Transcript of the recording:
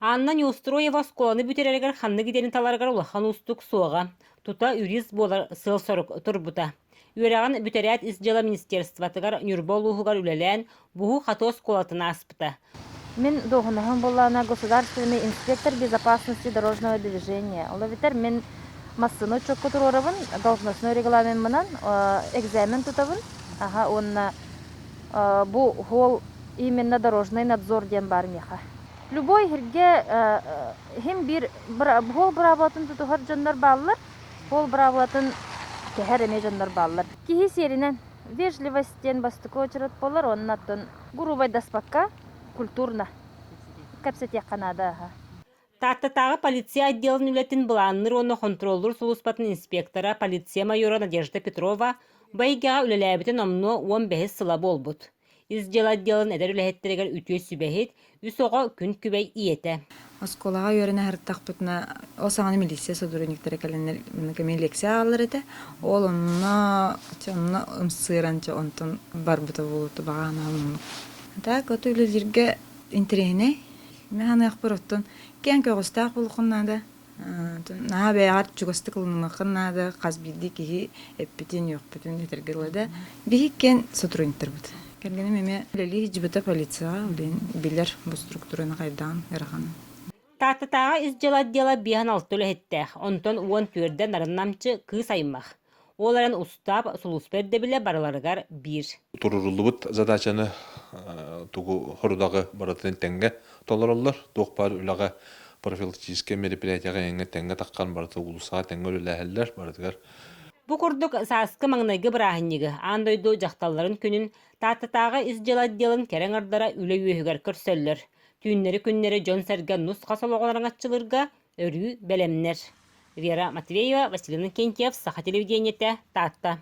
Анна Неустроева оскуоланы бүтэрэригэр ханнык идэни таларыгар улахан уустук суоҕа, тута юрист буолар сыал-сорук турбута. Үөрэҕин бүтэрээт Ис дьыала министерствотыгар Ньурба улууһугар үлэлээн, буһуу-хатыы оскуолатын ааспыта. Мин дуоһунаһым буоллаҕына государственный инспектор безопасности дорожного движения. Ол эбэтэр мин массыына учуокка туруорабын, должностной регламеммынан экзамен тутабын. Аха уонна бу уол именно дорожный надзор диэн баар миэхэ. Любой сиргэ иһин биир суол быраабылатын тутуһар дьоннор бааллар, суол быраабылатын кэһэр эмиэ дьоннор бааллар. Киһи сиэринэн вежливость диэн бастакы очерет буолар уонна оттон грубайдаспакка культурно кэпсэтиэххэ наада. Тааттатааҕы полиция отделын үлэтин былаанныыр уонна хонтуруоллуур сулууспатын инспектора, полиция майора Надежда Петрова бу эйгэҕэ үлэлээбитэ номнуо 15 сыла буолбут. Ис дьыала отделын эдэр үлэһиттэригэр үтүө сүбэһит, үс оҕо күн күбэй ийэтэ. Оскуолаҕа үөрэнэ сырыттахпытына, ол саҕана милиция сотрудниктара кэлэннэр эмиэ лекция ааҕаллар этэ. Ол онно онно ымсыыран онтон барбыта буолуо баҕа санаам оннук. Так вот үлэлииргэ интэриэһинэй. Мин саныахпар оттон киэҥ көҕүстээх буолуоххун наада. Наһаа бэйэҕэр чугастык ылынымыаххын наада, хас биирдии киһи эппитин, үөхпүтүн этэргэ дылы да. Биһи иккиэн сотрудниктарбыт. Кэргэним эмиэ үлэлии сылдьыбыта полицияҕа, билин билэр бу структураны хайдаҕын ыараханын. Тааттатааҕы ис дьыала отдела 56 үлэһиттээх, онтон 14-дэ нарын-намчы кыыс аймах. Ол эрэн устаап, сулууспа ирдэбилэ барыларыгар биир. Туруруллубут задачаны тугу хорудаҕы барытын тэҥҥэ толороллор. Туох баар үлэҕэ профилактическай мероприятиеҕа эҥҥэ тэҥҥэ таххан барыта уулуссаҕа тэҥҥэ үлэлээһэллэр барытыгар. Бу курдук сааскы маҥнайгы бырааһынньыгы аан дойду дьахталларын күнүн Тааттатааҕы ис дьыала отделын кэрэ аҥардара үлэ үөһүгэр көрсөллөр. Түүннэри-күннэри дьон-сэргэ нус-хас олоҕун араҥаччылыырга өрүү бэлэмнэр. Вера Матвеева, Василий Иннокентьев, Саха телевидениетэ, Таатта.